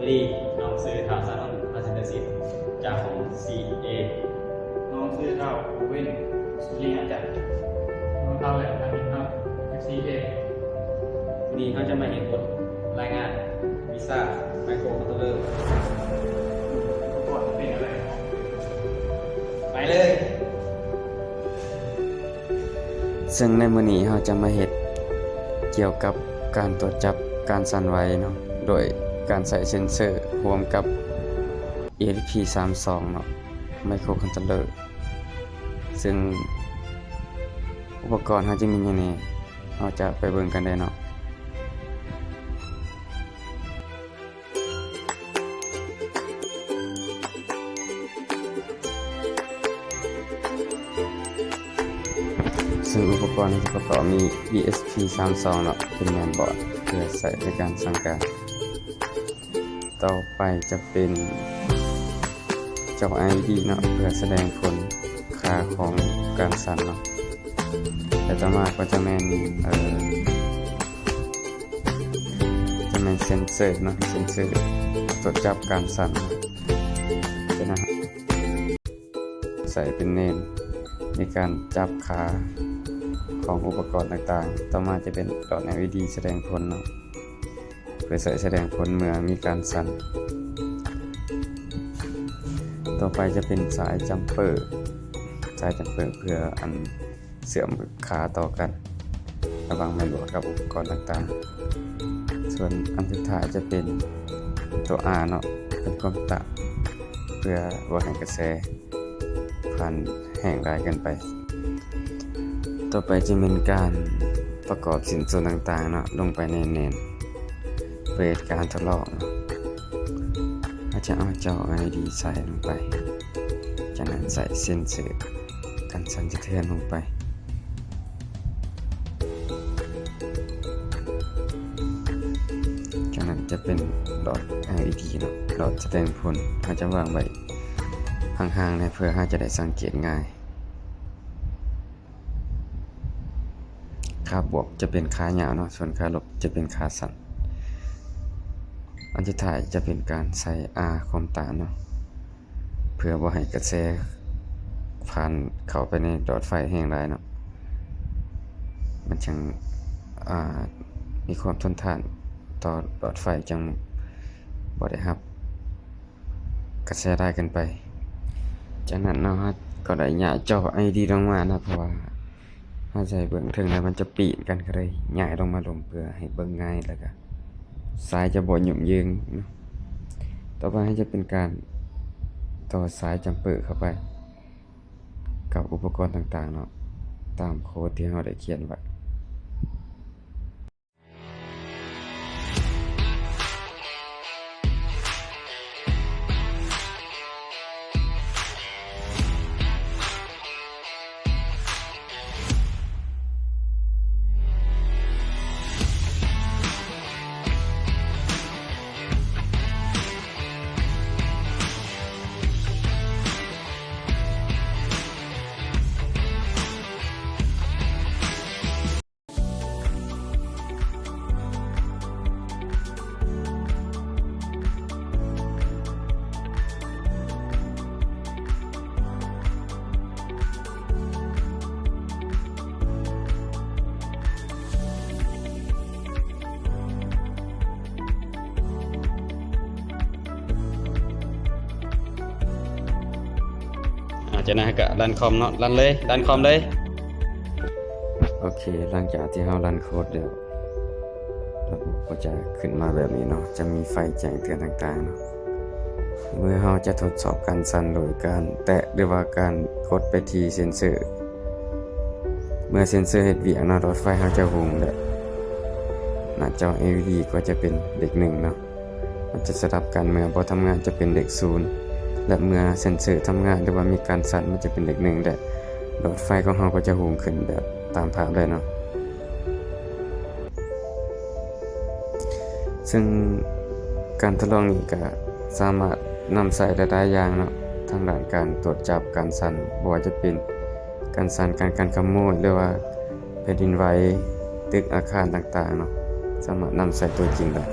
ດີ, ນ້ອງຊື່ ທ້າວ ສານົນ ພາສິນທະສິດ ເຈົ້າຂອງ ຊີເອ. ນ້ອງຊື່ ທ້າວ ເວັນ ສຸລິຫະຈັນ ນ້ອງທ້າວ ແຫຼມ ທາງເຮັດເຮົາ ເອັຟຊີເອ. ມື້ນີ້ເຮົາຈະມາເຮັດບົດລາຍງານວິຊາ ໄມໂຄຣຄອນໂທຣລເລີ. ອຸປະກອນເປັນຫຍັງແດ່? ໄປເລີຍ. ເຊິ່ງໃນມື້ນີ້ເຮົາຈະມາເຮັດກ່ຽວກັບການຕວດຈັບການສັ່ນໄຫວເນາະ ໂດຍການໃຊ້ເຊັນເຊີຮ່ວມກັບ ອີ ເອສ ພີ ສາມສອງເນາະ ໄມໂຄຣຄອນໂທຣລເລີ. ເຊິ່ງອຸປະກອນເຮົາຈະມີຫຍັງແດ່ ເຮົາຈະໄປເບິ່ງກັນເລີຍເນາະ. ເຊິ່ງອຸປະກອນທີ່ປະກອບມີ ອີ ເອສ ພີ ສາມສອງເນາະ ເປັນແມນບອດ ເພື່ອໃຊ້ໃນການສັ່ງການ. ຕໍ່ໄປຈະເປັນຈໍ ແອລ ອີ ດີ ເນາະ ເພື່ອສະແດງຜົນຄ່າຂອງການສັ່ນເນາະ ແລະ ຕໍ່ມາກໍຈະແມ່ນ ເອີ ຈະແມ່ນເຊັນເຊີເນາະ ເຊັນເຊີກວດຈັບການສັ່ນເນາະ ຈະນຳໃຊ້ເປັນເນນໃນການຈັບຄ່າຂອງອຸປະກອນຕ່າງໆ. ຕໍ່ມາຈະເປັນຫຼອດ ແອລ ອີ ດີ ສະແດງຜົນເນາະ ເພື່ອໃຊ້ສະແດງຜົນເມື່ອມີການສັ່ນ. ຕໍ່ໄປຈະເປັນສາຍຈຳເປີ ສາຍຈຳເປີເພື່ອອັນ ເຊື່ອມຄາຕໍ່ກັນລະຫວ່າງແມ່ນບວກກັບອຸປະກອນຕ່າງໆ. ສ່ວນອັນສຸດທ້າຍຈະເປັນຕົວ R ເນາະ ເປັນຄວາມຕ້ານ ເພື່ອບໍ່ໃຫ້ກະແສຜ່ານແຮງຫຼາຍເກີນໄປ. ຕໍ່ໄປຈະແມ່ນການປະກອບຊິ້ນສ່ວນຕ່າງໆເນາະ ລົງໄປໃນແໜ້ນ ເພື່ອເຮັດການທົດລອງເນາະ. ເຮົາຈະເອົາຈໍ ແອລ ອີ ດີ ໃສ່ລົງໄປ ຈາກນັ້ນໃສ່ເຊັນເຊີ ການສັ່ນສະເທືອນລົງໄປ. ຈາກນັ້ນຈະເປັນຫຼອດ ແອລ ອີ ດີ ເນາະ ຫຼອດສະແດງຜົນ ເຮົາຈະວາງໄວ້ຫ່າງໆແດ່ ເພື່ອເຮົາຈະໄດ້ສັງເກດງ່າຍ. ຂາບວກຈະເປັນຂາຍາວເນາະ ສ່ວນຂາລົບຈະເປັນຂາສັ້ນ. ອັນສຸດທ້າຍຈະເປັນການໃສ່ R ຄວາມຕ້ານເນາະ ເພື່ອບໍ່ໃຫ້ກະແສຜ່ານເຂົ້າໄປໃນຫຼອດໄຟແຮງຫຼາຍເນາະ ມັນຈັ່ງ ອາ ມີຄວາມທົນທານຕໍ່ຫຼອດໄຟ ຈັ່ງບໍ່ໄດ້ຮັບກະແສຫຼາຍເກີນໄປ. ຈາກນັ້ນເນາະ ເຮົາກໍໄດ້ຍ້າຍຈໍ ແອລ ອີ ດີ ລົງມາເນາະ ເພາະວ່າ ເຮົາໃສ່ເບື້ອງເທິງແລ້ວມັນຈະປີນກັນ ກໍເລີຍຍ້າຍລົງມາລຸ່ມເພື່ອໃຫ້ເບິ່ງງ່າຍ ແລ້ວກະສາຍຈະບໍ່ຫຍຸ້ງເຢິງເນາະ. ຕໍ່ໄປເຮົາຈະເປັນການຕໍ່ສາຍຈຳເປີເຂົ້າໄປກັບອຸປະກອນຕ່າງໆເນາະ ຕາມໂຄດທີ່ເຮົາໄດ້ຂຽນໄວ້. ອາ ຈາກນັ້ນເຮົາກະຣັນຄອມເນາະ ຣັນເລີຍ ຣັນຄອມເລີຍ. ໂອເຄ ຫຼັງຈາກທີ່ເຮົາຣັນໂຄດແລ້ວ ລະບົບກໍຈະຂຶ້ນມາແບບນີ້ເນາະ ຈະມີໄຟແຈ້ງເຕືອນຕ່າງໆເນາະ. ເມື່ອເຮົາຈະທົດສອບການສັ່ນໂດຍການແຕະ ຫຼືວ່າການກົດໄປທີ່ເຊັນເຊີ ເມື່ອເຊັນເຊີເຮັດວຽກເນາະ ຫຼອດໄຟເຮົາຈະຮຸ່ງ ແລະ ໜ້າຈໍ ແອລ ອີ ດີ ກໍຈະເປັນເລກໜຶ່ງເນາະ. ມັນຈະສະຫຼັບກັນ ເມື່ອບໍ່ທຳງານຈະເປັນເລກສູນ ແລະ ເມື່ອເຊັນເຊີທຳງານ ຫຼືວ່າມີການສັ່ນ ມັນຈະເປັນເລກໜຶ່ງ ແລະ ຫຼອດໄຟຂອງເຮົາກໍຈະຮຸ່ງຂຶ້ນແບບຕາມພາບເລີຍເນາະ. ເຊິ່ງການທົດລອງນີ້ກະສາມາດນຳໃຊ້ໄດ້ຫຼາຍຢ່າງເນາະ ທາງດ້ານການຕວດຈັບການສັ່ນ ບໍ່ວ່າຈະເປັນການສັ່ນການກັນຂະໂມຍ ຫຼືວ່າ ແຜ່ນດິນໄຫວ, ຕຶກອາຄານຕ່າງໆເນາະ ສາມາດນຳໃຊ້ຕົວຈິງໄດ້.